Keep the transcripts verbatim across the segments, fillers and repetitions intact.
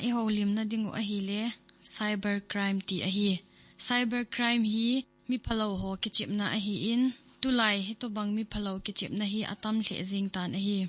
i houlimna ding u ahile cyber crime ti ahi. Cyber crime hi mi phalou ho kichepna ahi in, tulai hitobang mi phalou kichepna hi atam lheh jing tan ahi.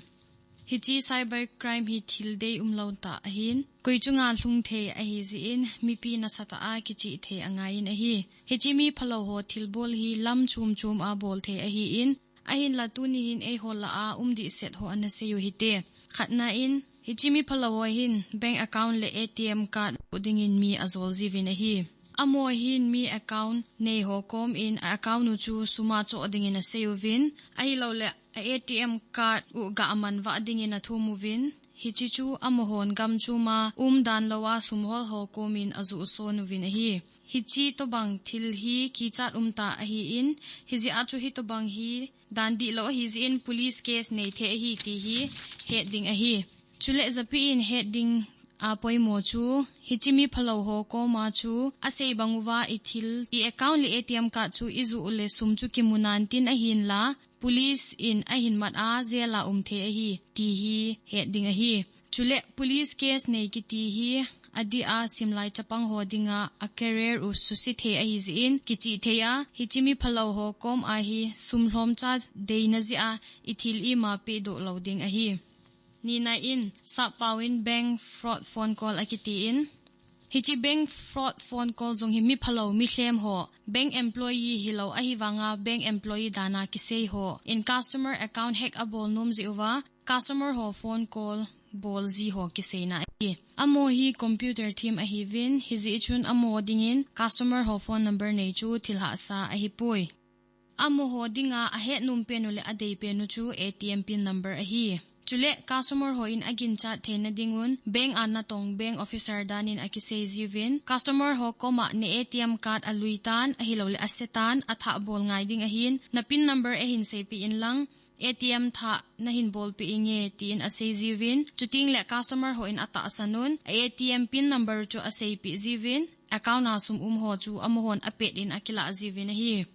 Hiche cyber crime hi thil dei umlou tah ahin, koi chunga lhung thei ahi jeh in, mipi nasatah a kichih thei angai in ahi. Hiche mi phalou ho thilbol hi lam chom chom a bol thei ahi in, ahinla tuni hin eiho lah a um dehset ho ana sei u hite. Khatna in, hiche mi phalou ho hin bank account le A T M card bu dingin mi ajol jiuvin ahi. Amaho hin mi account nei ho kom in a account u chu sum achoh dingin asei uvin, ahilouleh a A T M card u ga aman vah dingin athum uvin, hiche chu amahon gam chom a umdan lou a sum hol ho kom in ajoh son uvin ahi. Hiche tobang thil hi kichat um tah ahi in, hijeh a chu hitobang hi dan dihlou ahi jeh in police case nei thei ahi ti hi het ding ahi. Chule japi in het ding a poimo chu, hiche mi phalou ho kom a chu asei bang uva i thil, i account le A T M card chu i joh u le sum chu kimu nan tin ahinla, police in ahin mat a jail a um thei ahi ti hi het ding ahi. Chule police case nei kiti hi adeh a simlai chapang ho dinga a career u suse thei ahi jeh in kichih thei a, hiche mi phalou ho kom a hi sum lhomcha deina jeh a i thil ima pedoh lou ding ahi. Nina in, sappao in bank fraud phone call akiti in, hiche bank fraud phone call jong hi mi phalou, mi lhem ho, bank employee hilou ahivanga bank employee dan a kisei ho in customer account hack abol nom jeh uva customer ho phone call bol ji ho kiseina ahi. Amaho hi computer them ahiuvin, hijeh chun amaho dingin customer ho phone number nei chu thil hahsa ahipoi. Amaho dinga ahet nom pen u le adei pen u chu A T M pin number ahi. Chule customer ho in aginchat theina ding un bank a natong bank officer dan in akisei jiuvin, customer ho kom a na A T M card alui tan, ahilouleh ase tan, athah bol ngai ding ahin, na pin number ahin seipeh in lang, A T M thah nahin bolpeh inge tin asei jiuvin, chuteng le customer ho in atahsan un, a A T M pin number chu aseipeh jiuvin, account a sum um ho chu amahon apet in akilah jiuvin ahi.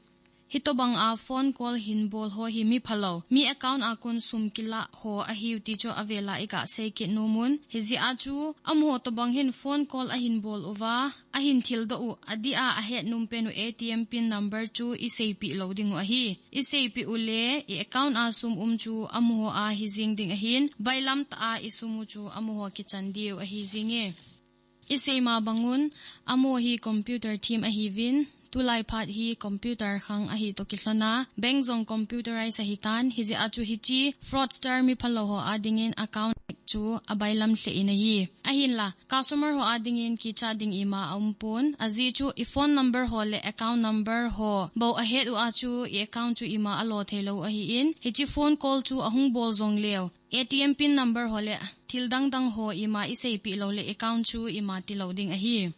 Hitobang a phone call hin bol ho hi mi phalou, mi account a kon sum kilah ho ahiu ti chu avel a i ga sei kit nom un. Hijeh a chu amaho tobang hin phone call ahin bol uva, ahin thildoh u, adeh a ahet nom pen u A T M pin number chu i seipeh lou ding u ahi. I seipeh u le i account a sum um chu amaho a hi jing ding ahin, bailam tah a i sum u chu amaho kichan diu ahi jinge. I seima bang un, amaho hi computer them ahiuvin, tulai phat hi computer khang ahi toh kilhon a, bank jong computerize ahi tan, hijeh a chu hiche fraudster mi phalou ho a dingin account hack chu abailam lheh in ahi. Ahinla, customer ho a dingin kichat ding ima aum pon, ajeh chu i phone number ho le account number ho bou ahet u a chu i account chu ima alo thei lou ahi in, hiche phone call chu ahung bol jong leu, A T M pin number ho le thil dang dang ho ima i seipeh lou le account chu ima ti lou ding ahi.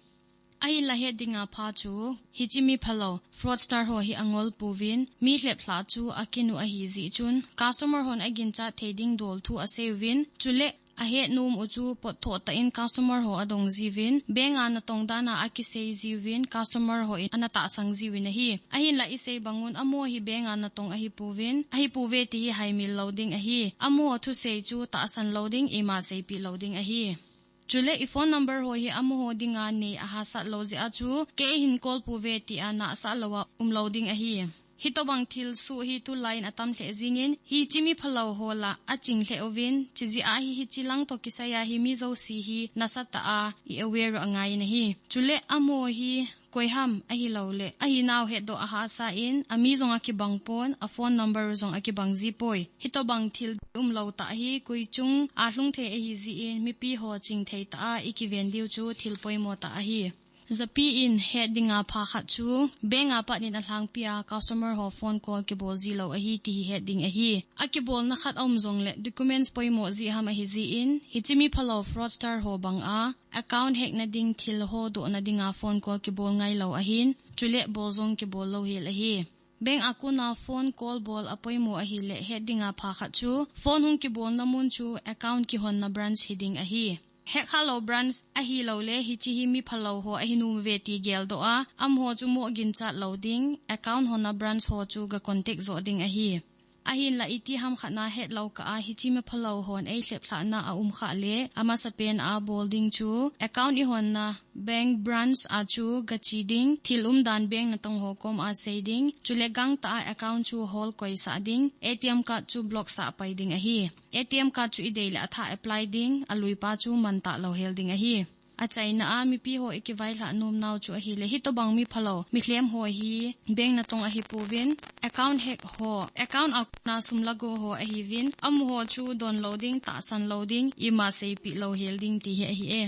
Ahinla het dinga pha chu, hiche mi phalou, fraudster ho hi angol pouvin, mi lhep lhah chu akin u ahi jeh chun, customer hon aginchat thei ding dol thu asei uvin, chule ahet nom u chu potthoh tah in customer ho adong jiuvin, bank a natong dan a akisei jiuvin, customer ho in ana tahsan jiuvin ahi. Ahinla i sei bang un amaho hi bank a natong ahi pouvin, ahi pouve ti hi haimil lou ding ahi. Amaho thusei chu tahsan lou ding, ima seipeh lou ding ahi. Chule i phone number ho hi amaho dinga nei ahahsat lou jeh a chu, kei hin call pouve ti a nahsah lou a um lou ding ahi. Hitobang thilsoh hi tulai in atam lheh jingin, hiche mi phalou ho lah a ching lheh uvin, chujeh a hi hiche lang toh kisai a hi mi jouse hi nasatah a i aware u angai in ahi. Chule amaho hi koi ham ahilouleh, ahinau hetdoh ahahsa in, ami jong akibang pon, a phone number jong akibang ji poi. Hitobang thil umlou tah hi, koi chung a lhung thei ahi jeh in, mipi ho ching thei tah a i kiven diu chu thil poimo tah ahi. Japi in het dinga pha khat chu, bank a pat in alhangpi a customer ho phone call kibol ji lou ahi ti hi het ding ahi. Akibolna khat aum jongle documents poimo jeh ham ahi jeh in, hiche mi phalou fraudster ho bang a, account hack na ding thil ho dohna dinga phone call kibol ngai lou ahin, chule bol jong kibol lou hel ahi. Bank a kona phone call bol apoimo ahile het dinga pha khat chu, phone hung kibolna mun chu account kihonna branch hi ding ahi. Hack khalou branch ahiloule hiche hi mi phalou ho ahi nom uve ti geldoh a, amaho chu moh ginchat lou ding, account honna branch ho chu ga contact joh ding ahi. Ahinla iti ham khat na hetlou kah a hiche mi phalou hon eilhep lhahna aum khah le, amasapen a bol ding chu account ihonna bank branch a chu gache ding, thil umdan bank natong ho kom a sei ding, chule gangtah a account chu holkoisah ding, A T M card chu block sah pai ding ahi. A T M card chu idei le athah apply ding, aluipa chu mantah lou hel ding ahi. Achaina a mipi ho ikivailhah nomnau chu ahile, hitobang mi phalou, milhem ho hi bank natong ahipouvin, account hack ho, account a kona sum lago ho ahiuvin, amaho chu donlou ding, tahsan lou ding, ima seipeh lou hel ding ti hi ahi e.